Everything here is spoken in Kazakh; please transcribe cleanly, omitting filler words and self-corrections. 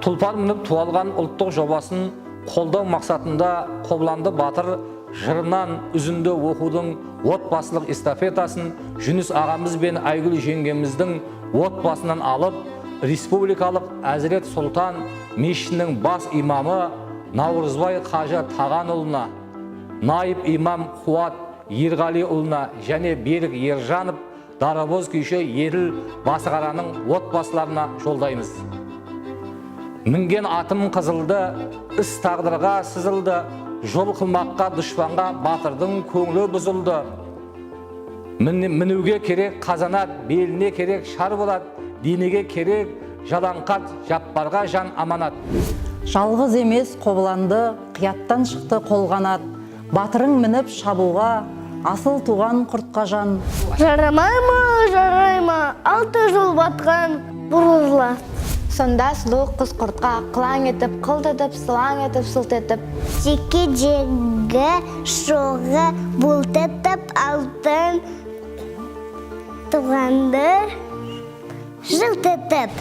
Тұлпар мініп ту алған ұлттық жобасын қолдау мақсатында Қобыланды батыр жырынан үзінді оқудың отбасылық эстафетасын Жүніс ағамыз бен Айгүл жеңгеміздің отбасынан алып, республикалық Әзірет Сұлтан мешітінің бас имамы Наурызбай қажы Тағанұлына, наиб имам Қуат Ерғалиұлына және Берік Ержанов, дарабоз күйші Еділ Басығараның отбасыларына жолдаймыз. Мінген атым қызылды, іс тағдырға сызылды, жол қылмаққа дұшпанға батырдың көңілі бұзылды. Мінуге керек қазанат, беліне керек шар болат, денеге керек жалаңқат, Жаппарға жан аманат. Жалғыз емес Қобыланды, қияттан шықты қолғанат. Батырың мініп шабуға, асыл туған құртқа жан. Жарамай ма, жарай ма, 6 жыл батқан бұрылла. Сонда сұлу қыз құртқа қылаң етіп, қылт етіп, сылаң етіп, сылт етіп. Жеке жегі шоғы бұлт етіп, алтын туғанды жылт етіп.